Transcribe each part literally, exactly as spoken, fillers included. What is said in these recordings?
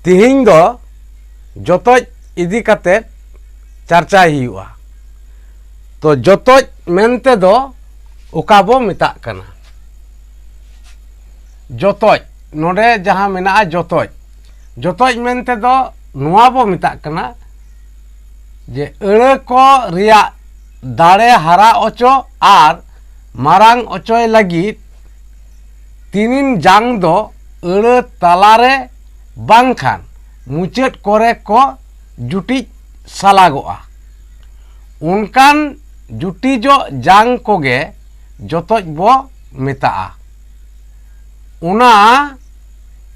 ᱛᱤᱦᱤᱧ ᱫᱚ ᱡᱚᱛᱚᱡ ᱤᱫᱤ ᱠᱟᱛᱮ ᱪᱟᱨᱪᱟᱭ ᱦᱩᱭᱩᱜᱼᱟ᱾ ᱛᱚ, ᱡᱚᱛᱚᱡ ᱢᱮᱱᱛᱮ ᱫᱚ ᱚᱠᱟ ᱵᱚ ᱢᱮᱛᱟᱜ ᱠᱟᱱᱟ? ᱡᱚᱛᱚᱡ, ᱱᱚᱰᱮ ᱡᱟᱦᱟᱸ ᱢᱮᱱᱟᱜᱼᱟ ᱡᱚᱛᱚᱡ, ᱡᱚᱛᱚᱡ ᱢᱮᱱᱛᱮ ᱫᱚ ᱱᱚᱣᱟ ᱵᱚ ᱢᱮᱛᱟᱜ ᱠᱟᱱᱟ ᱡᱮ ᱟᱹᱲᱟᱹ ᱠᱚ ᱨᱮᱭᱟᱜ ᱫᱟᱲᱮ ᱦᱟᱨᱟ ᱚᱪᱚ ᱟᱨ ᱢᱟᱨᱟᱝ ᱚᱪᱚᱭ ᱞᱟᱹᱜᱤᱫ ᱛᱤᱱᱤᱱ ᱡᱟᱝ ᱫᱚ ᱟᱹᱲᱟᱹ ᱛᱟᱞᱟᱨᱮ ᱵᱟᱝᱠᱷᱟᱱ ᱢᱩᱪᱟᱹᱫ ᱠᱚᱨᱮ ᱠᱚ ᱡᱩᱴᱤᱡ ᱥᱟᱞᱟᱜᱚᱜᱼᱟ᱾ ᱚᱱᱠᱟᱱ ᱡᱩᱴᱤᱡᱚᱜ ᱡᱟᱝ ᱠᱚᱜᱮ ᱡᱚᱛᱚᱡ ᱵᱚ ᱢᱮᱛᱟᱜᱼᱟ᱾ ᱚᱱᱟ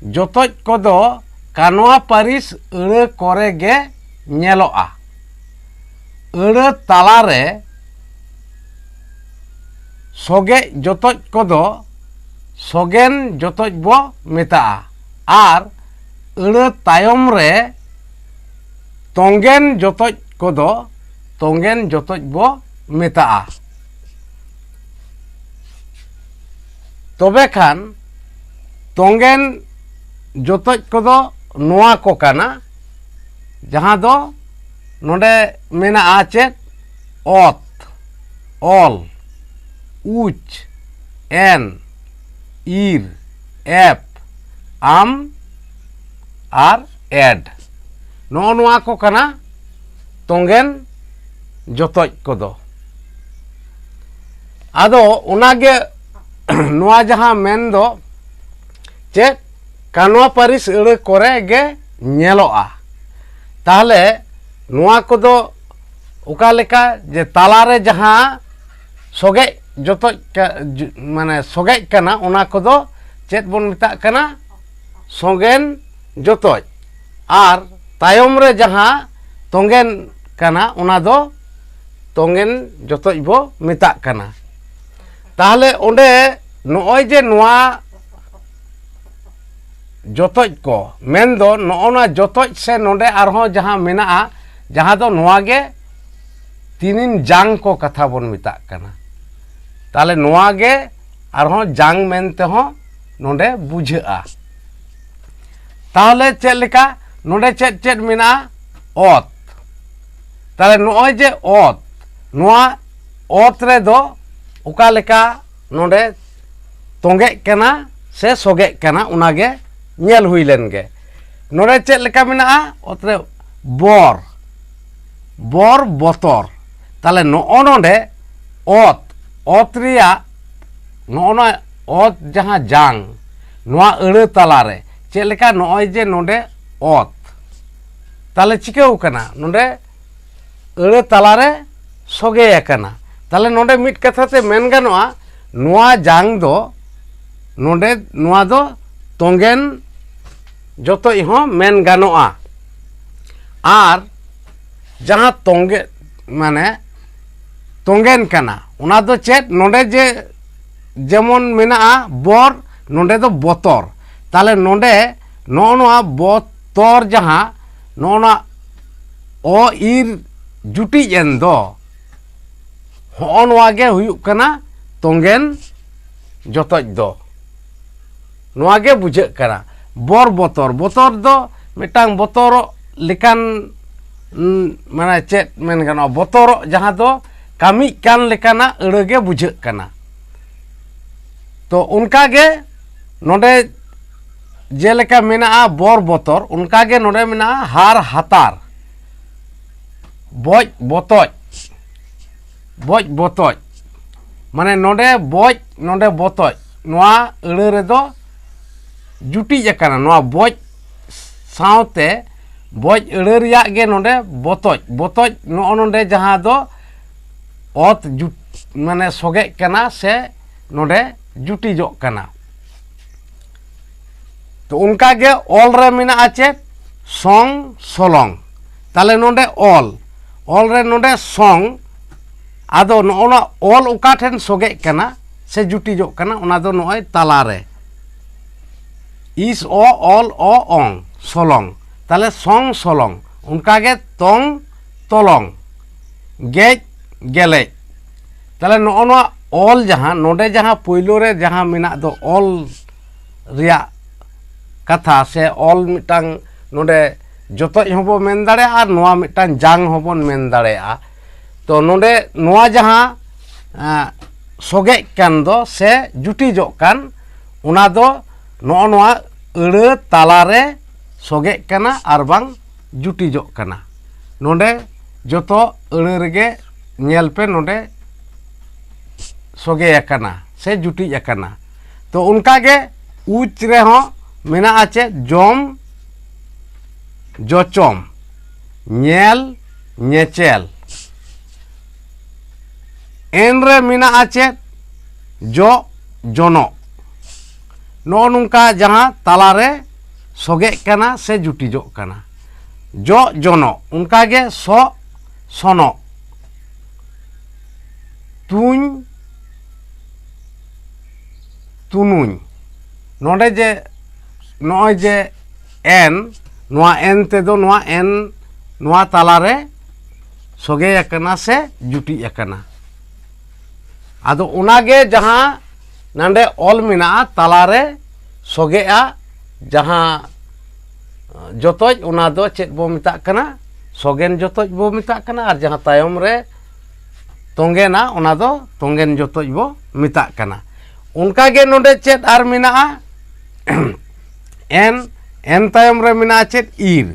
ᱡᱚᱛᱚᱡ ᱠᱚᱫᱚ ᱠᱟᱱᱣᱟ ᱯᱟᱹᱨᱤᱥ ᱟᱹᱲᱟᱹ ᱠᱚᱨᱮ ᱜᱮ ᱧᱮᱞᱚᱜᱼᱟ᱾ ᱟᱹᱲᱟᱹ ᱛᱟᱞᱟᱨᱮ ᱥᱚᱜᱮᱡ ᱡᱚᱛᱚᱡ ᱠᱚᱫᱚ ᱥᱚᱜᱮᱱ ᱡᱚᱛᱚᱡ ᱵᱚ ᱢᱮᱛᱟᱜᱼᱟ ᱟᱨ ᱟᱹᱲᱟᱹ ᱛᱟᱭᱚᱢ ᱨᱮ ᱛᱚᱸᱜᱮᱱ ᱡᱚᱛᱚᱡ ᱠᱚᱫᱚ ᱛᱚᱸᱜᱮᱱ ᱡᱚᱛᱚᱡ ᱵᱚ ᱢᱮᱛᱟᱜᱼᱟ᱾ ᱛᱚᱵᱮ ᱠᱷᱟᱱ ᱛᱚᱸᱜᱮᱱ ᱡᱚᱛᱚᱡ ᱠᱚᱫᱚ ᱱᱚᱣᱟ ᱠᱚ ᱠᱟᱱᱟ, ᱡᱟᱦᱟᱸ ᱫᱚ ᱱᱚᱰᱮ ᱢᱮᱱᱟᱜᱼᱟ ᱪᱮᱫ? ᱚᱛ, ᱚᱞ, ᱩᱪ, ᱮᱱ, ᱤᱨ, ᱮᱯ, ᱟᱢ ᱟᱨ ᱮᱰ᱾ ᱱᱚᱜᱼᱚ ᱱᱚᱣᱟ ᱠᱚ ᱠᱟᱱᱟ ᱛᱚᱸᱜᱮᱱ ᱡᱚᱛᱚᱡ ᱠᱚᱫᱚ᱾ ᱟᱫᱚ ᱚᱱᱟᱜᱮ ᱱᱚᱣᱟ ᱡᱟᱦᱟᱸ ᱢᱮᱱ ᱫᱚ ᱪᱮᱫ, ᱠᱟᱱᱣᱟ ᱯᱟᱹᱨᱤᱥ ᱟᱹᱲᱟᱹ ᱠᱚᱨᱮ ᱜᱮ ᱧᱮᱞᱚᱜᱼᱟ᱾ ᱛᱟᱦᱚᱞᱮ ᱱᱚᱣᱟ ᱠᱚᱫᱚ ᱚᱠᱟ ᱞᱮᱠᱟ ᱡᱮ ᱛᱟᱞᱟᱨᱮ ᱡᱟᱦᱟᱸ ᱥᱚᱜᱮᱡ ᱡᱚᱛᱚᱡ ᱠᱟ-, ᱡᱩ-, ᱢᱟᱱᱮ ᱥᱚᱜᱮᱡ ᱠᱟᱱᱟ, ᱚᱱᱟ ᱠᱚᱫᱚ ᱪᱮᱫ ᱵᱚᱱ ᱢᱮᱛᱟᱜ ᱠᱟᱱᱟ? ᱥᱚᱜᱮᱱ ᱡᱚᱛᱚᱡ᱾ ᱟᱨ ᱛᱟᱭᱚᱢ ᱨᱮ ᱡᱟᱦᱟᱸ ᱛᱚᱸᱜᱮᱱ ᱠᱟᱱᱟ, ᱚᱱᱟ ᱫᱚ ᱛᱚᱸᱜᱮᱱ ᱡᱚᱛᱚᱡ ᱵᱚ ᱢᱮᱛᱟᱜ ᱠᱟᱱᱟ᱾ ᱛᱟᱦᱚᱞᱮ ᱚᱸᱰᱮ ᱱᱚᱜᱼᱚᱭ ᱡᱮ ᱱᱚᱣᱟ ᱡᱚᱛᱚᱡ ᱠᱚ ᱢᱮᱱᱫᱚ ᱱᱚᱜᱼᱚ ᱱᱚᱣᱟ ᱡᱚᱛᱚᱡ ᱥᱮ ᱱᱚᱰᱮ ᱟᱨᱦᱚᱸ ᱡᱟᱦᱟᱸ ᱢᱮᱱᱟᱜᱼᱟ, ᱡᱟᱦᱟᱸ ᱫᱚ ᱱᱚᱣᱟ ᱜᱮ ᱛᱤᱱᱤᱱ ᱡᱟᱝ ᱠᱚ ᱠᱟᱛᱷᱟ ᱵᱚᱱ ᱢᱮᱛᱟᱜ ᱠᱟᱱᱟ᱾ ᱛᱟᱦᱚᱞᱮ ᱱᱚᱣᱟ ᱜᱮ ᱟᱨᱦᱚᱸ ᱡᱟᱝ ᱢᱮᱱ ᱛᱮᱦᱚᱸ ᱱᱚᱰᱮ ᱵᱩᱡᱷᱟᱹᱜᱼᱟ᱾ ᱛᱟᱦᱚᱞᱮ ᱪᱮᱫ ᱞᱮᱠᱟ ᱱᱚᱰᱮ ᱪᱮᱫ ᱪᱮᱫ ᱢᱮᱱᱟᱜᱼᱟ? ᱚᱛ᱾ ᱛᱟᱦᱚᱞᱮ ᱱᱚᱜᱼᱚᱭ ᱡᱮ ᱚᱛ, ᱱᱚᱣᱟ ᱚᱛ ᱨᱮᱫᱚ ᱚᱠᱟ ᱞᱮᱠᱟ ᱱᱚᱰᱮ ᱛᱚᱸᱜᱮᱜ ᱠᱟᱱᱟ ᱥᱮ ᱥᱚᱜᱮᱜ ᱠᱟᱱᱟ, ᱚᱱᱟᱜᱮ ᱧᱮᱞ ᱦᱩᱭ ᱞᱮᱱ ᱜᱮ᱾ ᱱᱚᱰᱮ ᱪᱮᱫ ᱞᱮᱠᱟ ᱢᱮᱱᱟᱜᱼᱟ? ᱚᱛ ᱨᱮ ᱵᱚᱨ, ᱵᱚᱨ ᱵᱚᱛᱚᱨ᱾ ᱛᱟᱦᱚᱞᱮ ᱱᱚᱜᱼᱚ ᱱᱚᱰᱮ ᱚᱛ, ᱚᱛ ᱨᱮᱭᱟᱜ ᱱᱚᱜᱼᱚ ᱱᱚᱣᱟ ᱚᱛ ᱡᱟᱦᱟᱸ ᱡᱟᱝ, ᱱᱚᱣᱟ ᱟᱹᱲᱟᱹ ᱛᱟᱞᱟᱨᱮ ᱪᱮᱫ ᱞᱮᱠᱟ ᱱᱚᱜᱼᱚᱭ ᱡᱮ ᱱᱚᱰᱮ ᱚᱛ, ᱛᱟᱦᱚᱞᱮ ᱪᱤᱠᱟᱹᱣ ᱠᱟᱱᱟ? ᱱᱚᱰᱮ ᱟᱹᱲᱟᱹ ᱛᱟᱞᱟᱨᱮ ᱥᱚᱜᱮ ᱟᱠᱟᱱᱟ᱾ ᱛᱟᱦᱚᱞᱮ ᱱᱚᱰᱮ ᱢᱤᱫ ᱠᱟᱛᱷᱟ ᱛᱮ ᱢᱮᱱ ᱜᱟᱱᱚᱜᱼᱟ, ᱱᱚᱣᱟ ᱡᱟᱝ ᱫᱚ ᱱᱚᱰᱮ, ᱱᱚᱣᱟ ᱫᱚ ᱛᱚᱸᱜᱮᱱ ᱡᱚᱛᱚᱡ ᱦᱚᱸ ᱢᱮᱱ ᱜᱟᱱᱚᱜᱼᱟ᱾ ᱟᱨ ᱡᱟᱦᱟᱸ ᱛᱚᱸᱜᱮ, ᱢᱟᱱᱮ ᱛᱚᱸᱜᱮᱱ ᱠᱟᱱᱟ, ᱚᱱᱟ ᱫᱚ ᱪᱮᱫ? ᱱᱚᱰᱮ ᱡᱮ ᱡᱮᱢᱚᱱ ᱢᱮᱱᱟᱜᱼᱟ ᱵᱚᱨ, ᱱᱚᱰᱮ ᱫᱚ ᱵᱚᱛᱚᱨ᱾ ᱛᱟᱦᱚᱞᱮ ᱱᱚᱰᱮ ᱱᱚᱜᱼᱚ ᱱᱚᱣᱟ ᱵᱚᱛᱚᱨ, ᱡᱟᱦᱟᱸ ᱱᱚᱜᱼᱚ ᱱᱚᱣᱟ ᱚ ᱤᱨ ᱡᱩᱴᱤᱡ ᱮᱱ ᱫᱚ, ᱦᱚᱸᱜᱼᱚ ᱱᱚᱣᱟ ᱜᱮ ᱦᱩᱭᱩᱜ ᱠᱟᱱᱟ ᱛᱚᱸᱜᱮᱱ ᱡᱚᱛᱚᱡ ᱫᱚ᱾ ᱱᱚᱣᱟ ᱜᱮ ᱵᱩᱡᱷᱟᱹᱜ ᱠᱟᱱᱟ ᱵᱚᱨ ᱵᱚᱛᱚᱨ᱾ ᱵᱚᱛᱚᱨ ᱫᱚ ᱢᱤᱫᱴᱟᱝ ᱵᱚᱛᱚᱨᱚᱜ ᱞᱮᱠᱟᱱ, ᱩᱸ, ᱢᱟᱱᱮ ᱪᱮᱫ ᱢᱮᱱ ᱜᱟᱱᱚᱜᱼᱟ, ᱵᱚᱛᱚᱨᱚᱜ, ᱡᱟᱦᱟᱸ ᱫᱚ ᱠᱟᱹᱢᱤᱜ ᱠᱟᱱ ᱞᱮᱠᱟᱱᱟᱜ ᱟᱹᱲᱟᱹ ᱜᱮ ᱵᱩᱡᱷᱟᱹᱜ ᱠᱟᱱᱟ᱾ ᱛᱚ ᱚᱱᱠᱟ ᱜᱮ ᱱᱚᱰᱮ ᱡᱮᱞᱮᱠᱟ ᱢᱮᱱᱟᱜᱼᱟ ᱵᱚᱨ ᱵᱚᱛᱚᱨ, ᱚᱱᱠᱟ ᱜᱮ ᱱᱚᱰᱮ ᱢᱮᱱᱟᱜᱼᱟ ᱦᱟᱨ ᱦᱟᱛᱟᱨ, ᱵᱚᱡ ᱵᱚᱛᱚᱡ, ᱵᱚᱡ ᱵᱚᱛᱚᱡ, ᱢᱟᱱᱮ ᱱᱚᱰᱮ ᱵᱚᱡ, ᱱᱚᱰᱮ ᱵᱚᱛᱚᱡ, ᱱᱚᱣᱟ ᱟᱹᱲᱟᱹ ᱨᱮᱫᱚ ᱡᱩᱴᱤᱡ ᱟᱠᱟᱱᱟ᱾ ᱱᱚᱣᱟ ᱵᱚᱡ ᱥᱟᱶᱛᱮ ᱵᱚᱡ ᱟᱹᱲᱟᱹ ᱨᱮᱭᱟᱜ ᱜᱮ ᱱᱚᱰᱮ ᱵᱚᱛᱚᱡ, ᱵᱚᱛᱚᱡ ᱱᱚᱜᱼᱚ ᱱᱚᱰᱮ ᱡᱟᱦᱟᱸ ᱫᱚ ᱚᱛ ᱡᱩᱴ, ᱢᱟᱱᱮ ᱥᱚᱜᱮᱜ ᱠᱟᱱᱟ ᱥᱮ ᱱᱚᱰᱮ ᱡᱩᱴᱤᱡᱚᱜ ᱠᱟᱱᱟ᱾ ᱛᱚ ᱚᱱᱠᱟ ᱜᱮ ᱚᱞ ᱨᱮ ᱢᱮᱱᱟᱜᱼᱟ ᱪᱮᱫ? ᱥᱚᱝ ᱥᱚᱞᱚᱝ᱾ ᱛᱟᱦᱚᱞᱮ ᱱᱚᱰᱮ ᱚᱞ, ᱚᱞ ᱨᱮ ᱱᱚᱰᱮ ᱥᱚᱝ, ᱟᱫᱚ ᱱᱚᱜᱼᱚ ᱱᱚᱣᱟ ᱚᱞ ᱚᱠᱟ ᱴᱷᱮᱱ ᱥᱚᱜᱮᱜ ᱠᱟᱱᱟ ᱥᱮ ᱡᱩᱴᱤᱡᱚᱜ ᱠᱟᱱᱟ, ᱚᱱᱟ ᱫᱚ ᱱᱚᱜᱼᱚᱭ ᱛᱟᱞᱟᱨᱮ᱾ ᱤᱥ ᱚ ᱚᱞ ᱚ ᱚᱝ, ᱥᱚᱞᱚᱝ᱾ ᱛᱟᱦᱚᱞᱮ ᱥᱚᱝ ᱥᱚᱞᱚᱝ, ᱚᱱᱠᱟ ᱜᱮ ᱛᱚᱝ ᱛᱚᱞᱚᱝ, ᱜᱮᱡ ᱜᱮᱞᱮᱡ᱾ ᱛᱟᱦᱚᱞᱮ ᱱᱚᱜᱼᱚ ᱱᱚᱣᱟ ᱚᱞ ᱡᱟᱦᱟᱸ, ᱱᱚᱰᱮ ᱡᱟᱦᱟᱸ ᱯᱳᱭᱞᱳ ᱨᱮ ᱡᱟᱦᱟᱸ ᱢᱮᱱᱟᱜ ᱫᱚ ᱚᱞ ᱨᱮᱭᱟᱜ ᱠᱟᱛᱷᱟ ᱥᱮ ᱚᱞ ᱢᱤᱫᱴᱟᱝ ᱱᱚᱰᱮ ᱡᱚᱛᱚᱡ ᱦᱚᱸᱵᱚ ᱢᱮᱱ ᱫᱟᱲᱮᱭᱟᱜᱼᱟ ᱟᱨ ᱱᱚᱣᱟ ᱢᱤᱫᱴᱟᱝ ᱡᱟᱝ ᱦᱚᱸᱵᱚᱱ ᱢᱮᱱ ᱫᱟᱲᱮᱭᱟᱜᱼᱟ᱾ ᱛᱚ ᱱᱚᱰᱮ ᱱᱚᱣᱟ ᱡᱟᱦᱟᱸ, ᱮᱸ, ᱥᱚᱜᱮᱜ ᱠᱟᱱ ᱫᱚ ᱥᱮ ᱡᱩᱴᱤᱡᱚᱜ ᱠᱟᱱ, ᱚᱱᱟ ᱫᱚ ᱱᱚᱜᱼᱚ ᱱᱚᱣᱟ ᱟᱹᱲᱟᱹ ᱛᱟᱞᱟᱨᱮ ᱥᱚᱜᱮᱜ ᱠᱟᱱᱟ ᱟᱨ ᱵᱟᱝ ᱡᱩᱴᱤᱡᱚᱜ ᱠᱟᱱᱟ᱾ ᱱᱚᱰᱮ ᱡᱚᱛᱚ ᱟᱹᱲᱟᱹ ᱨᱮᱜᱮ ᱧᱮᱞ ᱯᱮ, ᱱᱚᱰᱮ ᱥᱚᱜᱮ ᱟᱠᱟᱱᱟ ᱥᱮ ᱡᱩᱴᱤᱡ ᱟᱠᱟᱱᱟ᱾ ᱛᱚ ᱚᱱᱠᱟᱜᱮ ᱩᱪ ᱨᱮᱦᱚᱸ ᱢᱮᱱᱟᱜᱼᱟ ᱪᱮᱫ? ᱡᱚᱢ, ᱡᱚᱪᱚᱢ, ᱧᱮᱞ, ᱧᱮᱪᱮᱞ᱾ ᱮᱱ ᱨᱮ ᱢᱮᱱᱟᱜᱼᱟ ᱪᱮᱫ? ᱡᱚᱜ, ᱡᱚᱱᱚᱜ᱾ ᱱᱚᱜᱼᱚ ᱱᱚᱝᱠᱟ ᱡᱟᱦᱟᱸ ᱛᱟᱞᱟᱨᱮ ᱥᱚᱜᱮᱜ ᱠᱟᱱᱟ ᱥᱮ ᱡᱩᱴᱤᱡᱚᱜ ᱠᱟᱱᱟ, ᱡᱚᱜ, ᱡᱚᱱᱚᱜ᱾ ᱚᱱᱠᱟᱜᱮ ᱥᱚᱜ, ᱥᱚᱱᱚᱜ, ᱛᱩᱧ, ᱛᱩᱱᱩᱧ᱾ ᱱᱚᱰᱮ ᱡᱮ ᱱᱚᱜᱼᱚᱭ ᱡᱮ ᱮᱱ, ᱱᱚᱣᱟ ᱮᱱ ᱛᱮᱫᱚ ᱱᱚᱣᱟ ᱮᱱ ᱱᱚᱣᱟ ᱛᱟᱞᱟᱨᱮ ᱥᱚᱜᱮ ᱟᱠᱟᱱᱟ ᱥᱮ ᱡᱩᱴᱤᱡ ᱟᱠᱟᱱᱟ᱾ ᱟᱫᱚ ᱚᱱᱟᱜᱮ ᱡᱟᱦᱟᱸ ᱱᱟᱰᱮ ᱚᱞ ᱢᱮᱱᱟᱜᱼᱟ, ᱛᱟᱞᱟᱨᱮ ᱥᱚᱜᱮᱜᱼᱟ ᱡᱟᱦᱟᱸ ᱡᱚᱛᱚᱡ, ᱚᱱᱟ ᱫᱚ ᱪᱮᱫ ᱵᱚ ᱢᱮᱛᱟᱜ ᱠᱟᱱᱟ? ᱥᱚᱜᱮᱱ ᱡᱚᱛᱚᱡ ᱵᱚ ᱢᱮᱛᱟᱜ ᱠᱟᱱᱟ᱾ ᱟᱨ ᱡᱟᱦᱟᱸ ᱛᱟᱭᱚᱢ ᱨᱮ ᱛᱚᱸᱜᱮᱱᱟ, ᱚᱱᱟ ᱫᱚ ᱛᱚᱸᱜᱮᱱ ᱡᱚᱛᱚᱡ ᱵᱚ ᱢᱮᱛᱟᱜ ᱠᱟᱱᱟ᱾ ᱚᱱᱠᱟᱜᱮ ᱱᱚᱰᱮ ᱪᱮᱫ ᱟᱨ ᱢᱮᱱᱟᱜᱼᱟ? ᱮᱱ, ᱮᱱ ᱛᱟᱭᱚᱢ ᱨᱮ ᱢᱮᱱᱟᱜᱼᱟ ᱪᱮᱫ? ᱤᱨ᱾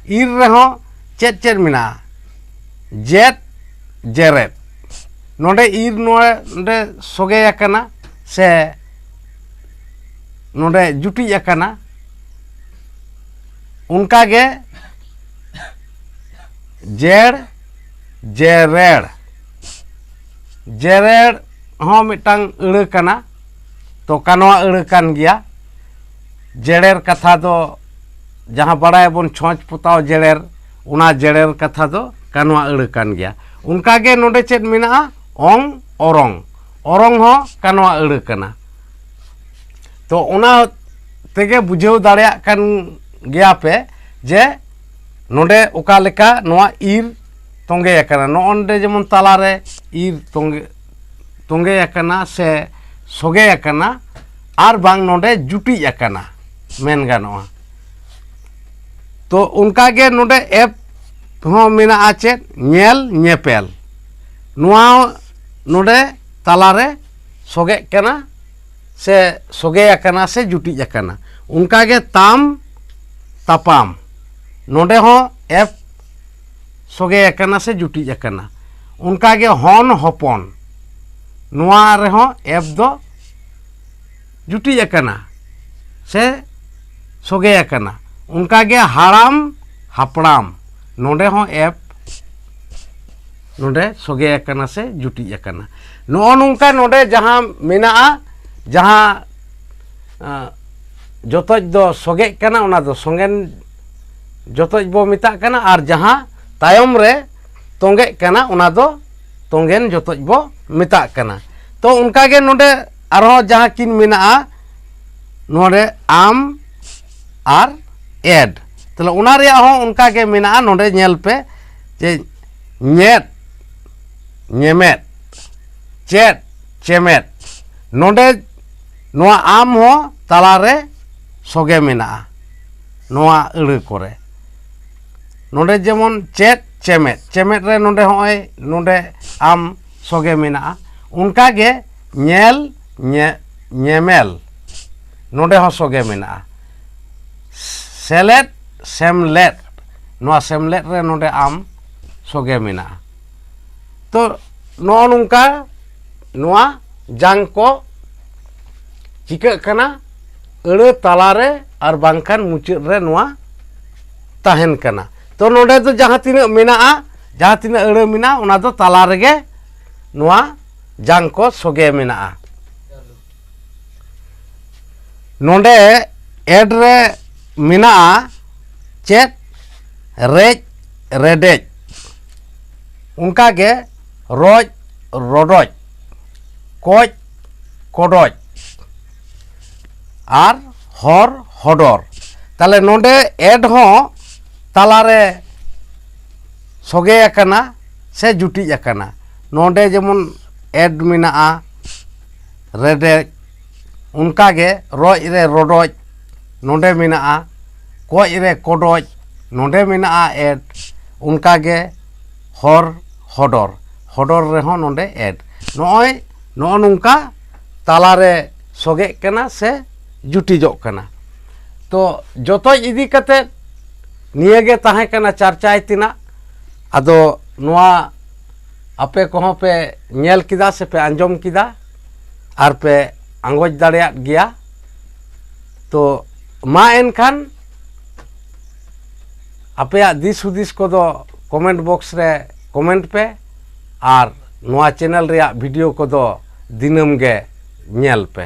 ᱤᱨ ᱨᱮᱦᱚᱸ ᱪᱮᱫ ᱪᱮᱫ ᱢᱮᱱᱟᱜᱼᱟ? ᱡᱮᱫ, ᱡᱮᱨᱮᱫ᱾ ᱱᱚᱰᱮ ᱤᱨ, ᱱᱚᱰᱮ ᱥᱚᱜᱮ ᱟᱠᱟᱱᱟ ᱥᱮ ᱱᱚᱰᱮ ᱡᱩᱴᱤᱡ ᱟᱠᱟᱱᱟ᱾ ᱚᱱᱠᱟᱜᱮ ᱡᱮᱲ, ᱡᱮᱨᱮᱲ᱾ ᱡᱮᱨᱮᱲ ᱦᱚᱸ ᱢᱤᱫᱴᱟᱝ ᱟᱹᱲᱟᱹ ᱠᱟᱱᱟ, ᱛᱚ ᱠᱟᱱᱣᱟ ᱟᱹᱲᱟᱹ ᱠᱟᱱ ᱜᱮᱭᱟ᱾ ᱡᱮᱲᱮᱨ ᱠᱟᱛᱷᱟ ᱫᱚ ᱡᱟᱦᱟᱸ ᱵᱟᱲᱟᱭᱟᱵᱚᱱ ᱪᱷᱚᱸᱪ ᱯᱚᱛᱟᱣ ᱡᱮᱲᱮᱨ, ᱚᱱᱟ ᱡᱮᱲᱮᱨ ᱠᱟᱛᱷᱟ ᱫᱚ ᱠᱟᱱᱣᱟ ᱟᱹᱲᱟᱹ ᱠᱟᱱ ᱜᱮᱭᱟ᱾ ᱚᱱᱠᱟᱜᱮ ᱱᱚᱰᱮ ᱪᱮᱫ ᱢᱮᱱᱟᱜᱼᱟ? ᱚᱝ, ᱚᱨᱚᱝ᱾ ᱚᱨᱚᱝ ᱦᱚᱸ ᱠᱟᱱᱣᱟ ᱟᱹᱲᱟᱹ ᱠᱟᱱᱟ᱾ ᱛᱚ ᱚᱱᱟ ᱛᱮᱜᱮ ᱵᱩᱡᱷᱟᱹᱣ ᱫᱟᱲᱮᱭᱟᱜ ᱠᱟᱱ ᱜᱮᱭᱟ ᱯᱮ ᱡᱮ ᱱᱚᱰᱮ ᱚᱠᱟ ᱞᱮᱠᱟ ᱱᱚᱣᱟ ᱤᱨ ᱛᱚᱸᱜᱮ ᱟᱠᱟᱱᱟ᱾ ᱱᱚᱜᱼᱚ ᱱᱚᱰᱮ ᱡᱮᱢᱚᱱ ᱛᱟᱞᱟᱨᱮ ᱤᱨ ᱛᱚᱸᱜᱮ, ᱛᱚᱸᱜᱮ ᱟᱠᱟᱱᱟ ᱥᱮ ᱥᱚᱜᱮ ᱟᱠᱟᱱᱟ, ᱟᱨ ᱵᱟᱝ ᱱᱚᱰᱮ ᱡᱩᱴᱤᱡ ᱟᱠᱟᱱᱟ᱾ ᱢᱮᱱ ᱜᱟᱱᱚᱜᱼᱟ᱾ ᱛᱚ ᱚᱱᱠᱟᱜᱮ ᱱᱚᱰᱮ ᱮᱯ ᱦᱚᱸ ᱢᱮᱱᱟᱜᱼᱟ ᱪᱮᱫ? ᱧᱮᱞ ᱧᱮᱯᱮᱞ᱾ ᱱᱚᱣᱟ ᱱᱚᱰᱮ ᱛᱟᱞᱟᱨᱮ ᱥᱚᱜᱮᱜ ᱠᱟᱱᱟ ᱥᱮ ᱥᱚᱜᱮ ᱟᱠᱟᱱᱟ ᱥᱮ ᱡᱩᱴᱤᱡ ᱟᱠᱟᱱᱟ᱾ ᱚᱱᱠᱟᱜᱮ ᱛᱟᱢ ᱛᱟᱯᱟᱢ, ᱱᱚᱰᱮ ᱦᱚᱸ ᱮᱯ ᱥᱚᱜᱮ ᱟᱠᱟᱱᱟ ᱥᱮ ᱡᱩᱴᱤᱡ ᱟᱠᱟᱱᱟ᱾ ᱚᱱᱠᱟᱜᱮ ᱦᱚᱱ ᱦᱚᱯᱚᱱ, ᱱᱚᱣᱟ ᱨᱮᱦᱚᱸ ᱮᱯ ᱫᱚ ᱡᱩᱴᱤᱡ ᱟᱠᱟᱱᱟ ᱥᱮ ᱥᱚᱜᱮ ᱟᱠᱟᱱᱟ᱾ ᱚᱱᱠᱟᱜᱮ ᱦᱟᱲᱟᱢ ᱦᱟᱯᱲᱟᱢ, ᱱᱚᱰᱮ ᱦᱚᱸ ᱮᱯ ᱱᱚᱰᱮ ᱥᱚᱜᱮ ᱟᱠᱟᱱᱟ ᱥᱮ ᱡᱩᱴᱤᱡ ᱟᱠᱟᱱᱟ᱾ ᱱᱚᱜᱼᱚ ᱱᱚᱝᱠᱟ ᱱᱚᱰᱮ ᱡᱟᱦᱟᱸ ᱢᱮᱱᱟᱜᱼᱟ, ᱡᱟᱦᱟᱸ ᱟᱸ, ᱡᱚᱛᱚᱡ ᱫᱚ ᱥᱚᱜᱮᱜ ᱠᱟᱱᱟ, ᱚᱱᱟ ᱫᱚ ᱥᱚᱸᱜᱮᱱ ᱡᱚᱛᱚᱡ ᱵᱚ ᱢᱮᱛᱟᱜ ᱠᱟᱱᱟ, ᱟᱨ ᱡᱟᱦᱟᱸ ᱛᱟᱭᱚᱢ ᱨᱮ ᱛᱚᱸᱜᱮᱜ ᱠᱟᱱᱟ, ᱚᱱᱟ ᱫᱚ ᱛᱚᱸᱜᱮᱱ ᱡᱚᱛᱚᱡ ᱵᱚ ᱢᱮᱛᱟᱜ ᱠᱟᱱᱟ᱾ ᱛᱚ ᱚᱱᱠᱟᱜᱮ ᱱᱚᱰᱮ ᱟᱨᱦᱚᱸ ᱡᱟᱦᱟᱸ ᱠᱤᱱ ᱢᱮᱱᱟᱜᱼᱟ, ᱱᱚᱰᱮ ᱟᱢ ᱟᱨ ᱮᱰ, ᱛᱟᱦᱞᱮ ᱚᱱᱟ ᱨᱮᱭᱟᱜ ᱦᱚᱸ ᱚᱱᱠᱟᱜᱮ ᱢᱮᱱᱟᱜᱼᱟ᱾ ᱱᱚᱰᱮ ᱧᱮᱞ ᱯᱮ ᱡᱮ ᱧᱮᱫ, ᱧᱮᱢᱮᱫ, ᱪᱮᱫ, ᱪᱮᱢᱮᱫ᱾ ᱱᱚᱰᱮ ᱱᱚᱣᱟ ᱟᱢ ᱦᱚᱸ ᱛᱟᱞᱟᱨᱮ ᱥᱚᱜᱮ ᱢᱮᱱᱟᱜᱼᱟ ᱱᱚᱣᱟ ᱟᱹᱲᱟᱹ ᱠᱚᱨᱮ᱾ ᱱᱚᱰᱮ ᱡᱮᱢᱚᱱ ᱪᱮᱫ, ᱪᱮᱢᱮᱫ, ᱪᱮᱢᱮᱫ ᱨᱮ ᱱᱚᱰᱮ ᱦᱚᱸᱜᱼᱚᱭ ᱱᱚᱰᱮ ᱟᱢ ᱥᱚᱜᱮ ᱢᱮᱱᱟᱜᱼᱟ᱾ ᱚᱱᱠᱟᱜᱮ ᱧᱮᱞ, ᱧᱮ-, ᱧᱮᱢᱮᱞ, ᱱᱚᱰᱮ ᱦᱚᱸ ᱥᱚᱜᱮ ᱢᱮᱱᱟᱜᱼᱟ᱾ ᱥᱮᱞᱮᱫ, ᱥᱮᱢᱞᱮᱫ, ᱱᱚᱣᱟ ᱥᱮᱢᱞᱮᱫ ᱨᱮ ᱱᱚᱰᱮ ᱟᱢ ᱥᱚᱜᱮ ᱢᱮᱱᱟᱜᱼᱟ᱾ ᱛᱚ ᱱᱚᱜᱼᱚ ᱱᱚᱝᱠᱟ ᱱᱚᱣᱟ ᱡᱟᱝ ᱠᱚ ᱪᱤᱠᱟᱹᱜ ᱠᱟᱱᱟ, ᱟᱹᱲᱟᱹ ᱛᱟᱞᱟᱨᱮ ᱟᱨ ᱵᱟᱝᱠᱷᱟᱱ ᱢᱩᱪᱟᱹᱫ ᱨᱮ ᱱᱚᱣᱟ ᱛᱟᱦᱮᱱ ᱠᱟᱱᱟ᱾ ᱛᱚ ᱱᱚᱰᱮ ᱫᱚ ᱡᱟᱦᱟᱸ ᱛᱤᱱᱟᱹᱜ ᱢᱮᱱᱟᱜᱼᱟ, ᱡᱟᱦᱟᱸ ᱛᱤᱱᱟᱹᱜ ᱟᱹᱲᱟᱹ ᱢᱮᱱᱟᱜᱼᱟ, ᱚᱱᱟ ᱫᱚ ᱛᱟᱞᱟ ᱨᱮᱜᱮ ᱱᱚᱣᱟ ᱡᱟᱝ ᱠᱚ ᱥᱚᱜᱮ ᱢᱮᱱᱟᱜᱼᱟ᱾ ᱱᱚᱰᱮ ᱮᱰ ᱨᱮ ᱢᱮᱱᱟᱜᱼᱟ ᱪᱮᱫ? ᱨᱮᱡ, ᱨᱮᱰᱮᱡ, ᱚᱱᱠᱟᱜᱮ ᱨᱚᱡ, ᱨᱚᱰᱚᱡ, ᱠᱚᱡ, ᱠᱚᱰᱚᱡ, ᱟᱨ ᱦᱚᱨ, ᱦᱚᱰᱚᱨ᱾ ᱛᱟᱦᱞᱮ ᱱᱚᱰᱮ ᱮᱰ ᱦᱚᱸ ᱛᱟᱞᱟᱨᱮ ᱥᱚᱜᱮ ᱟᱠᱟᱱᱟ ᱥᱮ ᱡᱩᱴᱤᱡ ᱟᱠᱟᱱᱟ᱾ ᱱᱚᱰᱮ ᱡᱮᱢᱚᱱ ᱮᱰ ᱢᱮᱱᱟᱜᱼᱟ, ᱨᱮᱰᱮᱡ, ᱚᱱᱠᱟᱜᱮ ᱨᱚᱡ ᱨᱮ ᱨᱚᱰᱚᱡ, ᱱᱚᱰᱮ ᱢᱮᱱᱟᱜᱼᱟ, ᱠᱚᱡ ᱨᱮ ᱠᱚᱰᱚᱡ ᱱᱚᱰᱮ ᱢᱮᱱᱟᱜᱼᱟ ᱮᱰ, ᱚᱱᱠᱟᱜᱮ ᱦᱚᱨ ᱦᱚᱰᱚᱨ, ᱦᱚᱰᱚᱨ ᱨᱮᱦᱚᱸ ᱱᱚᱰᱮ ᱮᱰ᱾ ᱱᱚᱜᱼᱚᱭ ᱱᱚᱜᱼᱚ ᱱᱚᱝᱠᱟ ᱛᱟᱞᱟᱨᱮ ᱥᱚᱜᱮᱜ ᱠᱟᱱᱟ ᱥᱮ ᱡᱩᱴᱤᱡᱚᱜ ᱠᱟᱱᱟ᱾ ᱛᱚ ᱡᱚᱛᱚᱡ ᱤᱫᱤ ᱠᱟᱛᱮ ᱱᱤᱭᱟᱹᱜᱮ ᱛᱟᱦᱮᱸ ᱠᱟᱱᱟ ᱪᱟᱨᱪᱟᱭ ᱛᱮᱱᱟᱜ᱾ ᱟᱫᱚ ᱱᱚᱣᱟ ᱟᱯᱮ ᱠᱚᱦᱚᱸ ᱯᱮ ᱧᱮᱞ ᱠᱮᱫᱟ ᱥᱮ ᱯᱮ ᱟᱸᱡᱚᱢ ᱠᱮᱫᱟ ᱟᱨ ᱯᱮ ᱟᱸᱜᱚᱪ ᱫᱟᱲᱮᱭᱟᱫ ᱜᱮᱭᱟ᱾ ᱛᱚ ᱢᱟ ᱮᱱᱠᱷᱟᱱ ᱟᱯᱮᱭᱟᱜ ᱫᱤᱥ ᱦᱩᱫᱤᱥ ᱠᱚᱫᱚ ᱠᱚᱢᱮᱱᱴ ᱵᱚᱠᱥ ᱨᱮ ᱠᱚᱢᱮᱱᱴ ᱯᱮ ᱟᱨ ᱱᱚᱣᱟ ᱪᱮᱱᱮᱞ ᱨᱮᱭᱟᱜ ᱵᱷᱤᱰᱤᱭᱳ ᱠᱚᱫᱚ ᱫᱤᱱᱟᱹᱢ ᱜᱮ ᱧᱮᱞ ᱯᱮ᱾